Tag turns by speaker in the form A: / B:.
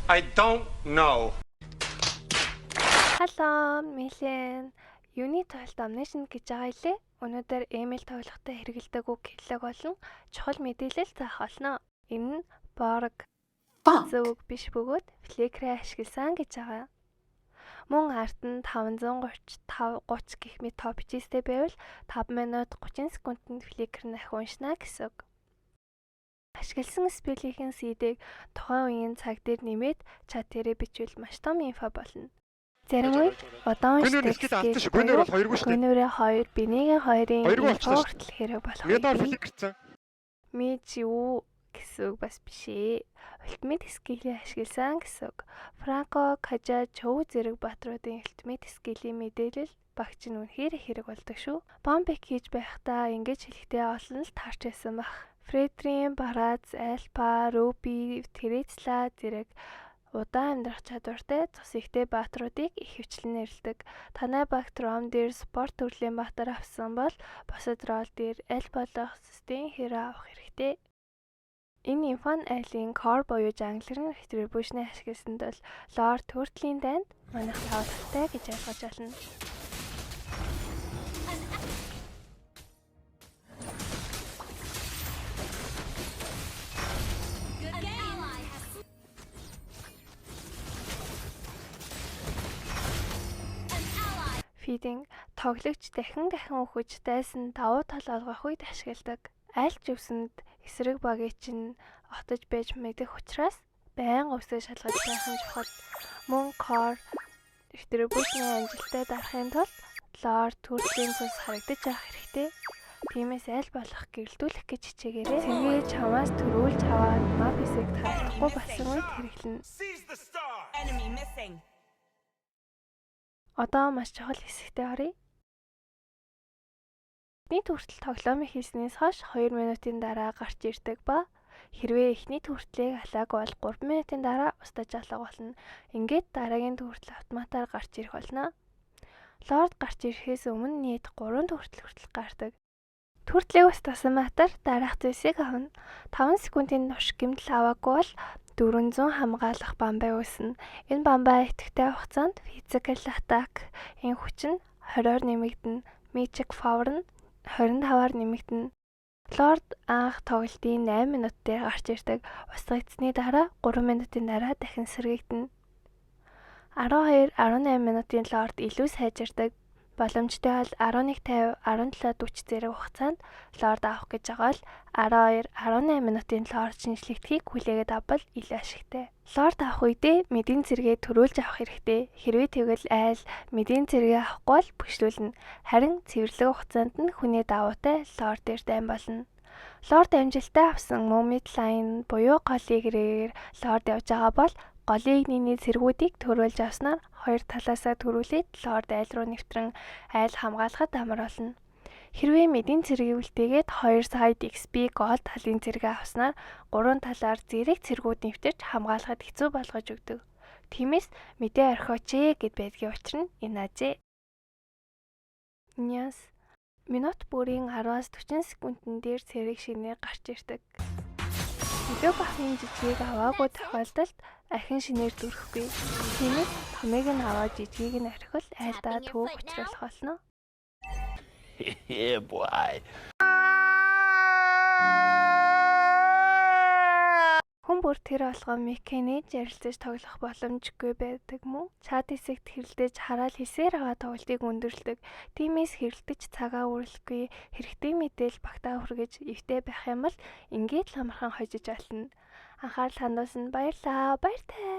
A: I don't know.
B: Hello, Милен. Юуны тулд Omniscient гэж байгаа илээ. Өнөөдөр ML тоглохдоо хэрэглэдэг үг хэллэг болон чухал мэдээлэл заах болно. Энэ нь борг
C: Fuck.
B: зөв үг биш бөгөөд flicker ашигласан гэж байгаа. Мөн ард нь 535 30 гэх мэт тоо бичээстэй байвал 5 минут 30 секундэд flicker нь ахиу уншина гэсэн үг. Ашигласан spell-ийн CD-г тухайн үеийн цаг дээр нэмээд чат дээрээ бичвэл маш том info болно. Зарим үед удаан
D: Гүнээр
B: уншдаг
D: skill алдсан
B: skill
D: шүү. Гүнээр
B: буюу
D: бол хоёргүй шүү дээ.
B: Гүнээрээ 2, бинийг 2-ын
D: Хоёргүй
B: info
D: болчихлоо шүү.
B: хүртэл хэрэг болох
D: Мянгаар
B: үе бий.
D: flicker-цэн.
B: Мич юу гэсэн үг бас биш ээ. Ultimate skill-ийг ашигласан гэсэн үг. Франко, Кажа, Чоу зэрэг баатруудын ultimate skill-ийн мэдээлэл багч нь үнэхээр их хэрэг болдог шүү. Бомбик хийж байхдаа ингэж хэлэхдээ олон л таарч байсан бах. Фредрийн, Барац, Альпа, Руби, Трецла зэрэг удаан амьдрах чадвартай цус ихтэй баатруудыг ихэвчлэн нэрлэдэг. Танай багт ром дээр спорт төрлийн баатар авсан бол бусад рол дээр аль болох sustain hero авах хэрэгтэй. Энэ info нь айлын core буюу jungle-ын retribution-ыг ашигласан тул Lord Turtle-ийн дайнд манайх давуу гэж ойлгож байна. Feeding тоглогч дахин дахин үхэж дайсан давуу тал олгох үед ашигладаг. Аль ч өвсөнд эсрэг багийг чинь отож байж мэдэх учраас байнга өвсөө шалгаж байх нь чухал. Мөн core retribution-ы амжилттай дарахын тулд Lord Turtle-ийн цус харагдаж авах хэрэгтэй. Тиймээс аль болох гэрэлтүүлэх гэж хичээгээрэй. Сэргээ чамаас төрүүлж аваад map хэсэгт харагдахгүй болсон үед хэрэглэнэ.
C: Enemy missing.
B: Одоо маш чухал хэсэгтээ оръё. Эхний хүртэл тоглоом эхэлснээс хойш 2 минутын дараа гарч ирдэг ба хэрвээ эхний хүртлийг алаагүй бол 3 минутын дараа устдаж алга болно. Ингээд дараагийн хүртэл автоматар гарч ирэх болно. Лорд гарч ирэхээс өмнө нийт 3 хүртэл хүртэл гардаг. Хүртлийг устгасан баатар дараах зүйлсийг авна. 5 секундын турш гэмтэл аваагүй бол 400 хамгаалах бамбай үүснэ. Энэ бамбай идэвхтэй хугацаанд physical attack энэ хүч нь 20-оор нэмэгдэнэ. Magic power нь 25-аар нэмэгдэнэ. Лорд анх тоглолтын 8 минут дээр гарч ирдэг. Устгагдсаны дараа 3 минутын дараа дахин сэргээгдэнэ. 12 18 минутын лорд илүү сайжирдаг. Боломжтой бол 11:50 17:40 зэрэг хугацаанд лорд авах гэж байгаа бол 12 18 минутын лорд шинжлэхдгийг хүлээгээд авбал илүү ашигтай. Лорд авах үедээ мэдийн зэрэгээ төрүүлж авах хэрэгтэй. Хэрвээ тэгвэл айл мэдийн зэрэгээ авахгүй бол бүшлүүлнэ. Харин цэвэрлэг хугацаанд нь хүний давуутай лорд дээр дайн болно. Лорд амжилттай авсан мөн midline буюу голын гэрээгээр лорд явж байгаа бол голын нэгний цэргүүдийг төрүүлж авснаар хоёр талаасаа төрүүлээд лорд айл руу нэвтрэн айл хамгаалахад амар болно. Хэрвээ мэдийн цэргийг үлдээгээд 2 side XP gold талын цэргээ авснаар гурван талаар зэрэг цэргүүд нэвтэрч хамгаалахад хэцүү болгож өгдөг. Тиймээс мэдээ орхиоч ээ гэд байдгийн учир нь энэ ажээ. Няс минут бүрийн 10-аас 40 секундын дээр цэрэг шинээр гарч ирдэг. Илүү бахын жижигийг аваагүй тохиолдолд ахин шинээр дүрхгүй. Тиймээс томыг нь аваад жижигийг нь орхивол айлдаа төвөг учруулах болно.
E: Yeah, boy.
B: Хүн бүр тэр болгон механиж ярилцаж тоглох боломжгүй байдаг мөн чат хэсэгт хэрэлдэж хараал хэлсээр байгаа тоглолтыг өндөрлөдөг. Тиймээс хэрэлдэж цагаа үрэлэхгүй хэрэгтэй мэдээлэл багтаа хүргэж эвтэй байх юм бол ингээд л амархан хожиж олно. Анхаарал хандуулсанд баярлалаа. Баяртай.